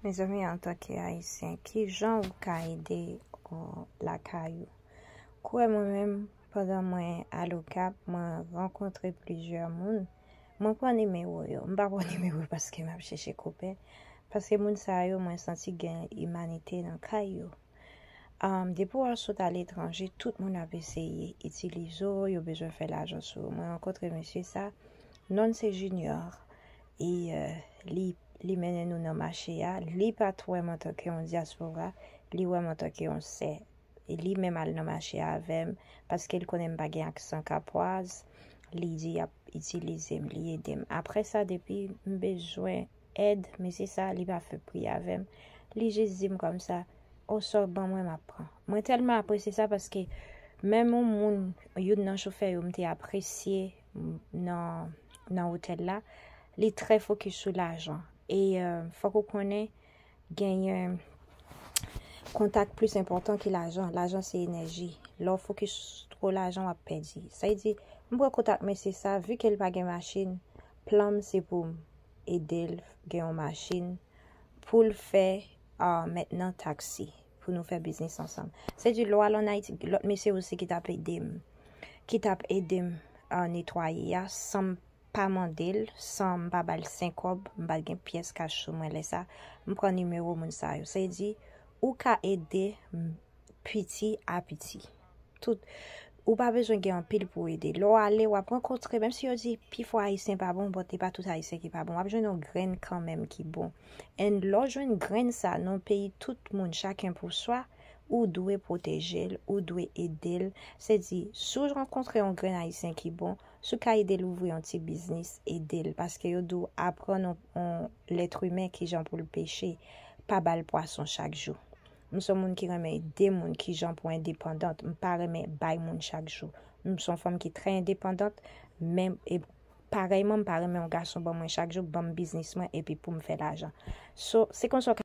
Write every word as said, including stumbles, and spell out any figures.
Mezanmi, antanke Ayisyen, ki jan ou ka ede, o, lakay ou? Kwè mwen menm, pandan mwen al Okap, mwen rankontre plizyè moun. Mwen pran nimewo yo. M pa pran nimewo paske m ap chèche koupè. Paske moun sa yo, mwen santi gen imanite nan kay yo. Um, depi w al sot aletranje, tout moun ap eseye itilize w, yo bezwen fè lajan sou ou. Mwen rankontre mesye sa, non l se Junior, e, euh, li, li mennen nou nan mache a. Li pa t wè m antanke yon dyaspora, li wè m antanke yon sè. E li menm al nan mache a avè m, paske l konnen m pa gen aksan kapwaz, li di y ap itilize m, li ede m. Apre sa, depi m bezwen èd, mesye sa, li pa fè pri avè m. Li jis di m kòmsa, o, sa w ban mwen, m ap pran. Mwen tèlman apresye sa paske menm yon moun, youn nan chofè yo m te apresye nan, nan otèl la, li trè fokis sou lajan. E, euh, fòk ou konnen, genyen kontak plis enpòtan ke lajan. Lajan se enèji. Lè w fokis two lajan, w ap pèdi. Sa vle di, m pran kontak mesye sa, vi ke l pa gen machin, plan m se pou m ede l gen yon machin pou l fè, ah, mentnan taksi, pou nou fè biznis ansanm. Se di, lè w al ann Ayiti, lòt mesye osi ki t ap ede m, ki t ap ede m, ah, netwaye a, san m pa mande l, san m pa ba l senk kòb, m pa t gen pyès kach sou mwen lè sa, m pran nimewo moun sa yo. Se di, ou ka ede m piti a piti. Tout, ou pa bezwen gen anpil pou w ede. Lè w ale, w ap rankontre, menm si yo di pifò Ayisyen pa bon, but e pa tout Ayisyen ki pa bon. W ap jwenn yon grenn kanmenm ki bon. And lè w jwenn grenn sa nan yon peyi tout moun, chacun pour soi, ou dwe pwoteje l, ou dwe ede l. Se di, si w rankontre yon grenn Ayisyen ki bon, si w ka ede l ouvri yon ti biznis, ede l. Paske yo di w aprann yon, yon lèt imen kijan pou l peche, pa ba l pwason chak jou. M se yon moun ki renmen ede moun kijan pou endepandant. M pa renmen bay moun chak jou. M se yon fanm ki trè endepandant, men e parèyman, m pa renmen yon gason ban mwen chak jou, ban m biznis mwen, epi pou m fè lajan. So, se konsa w ka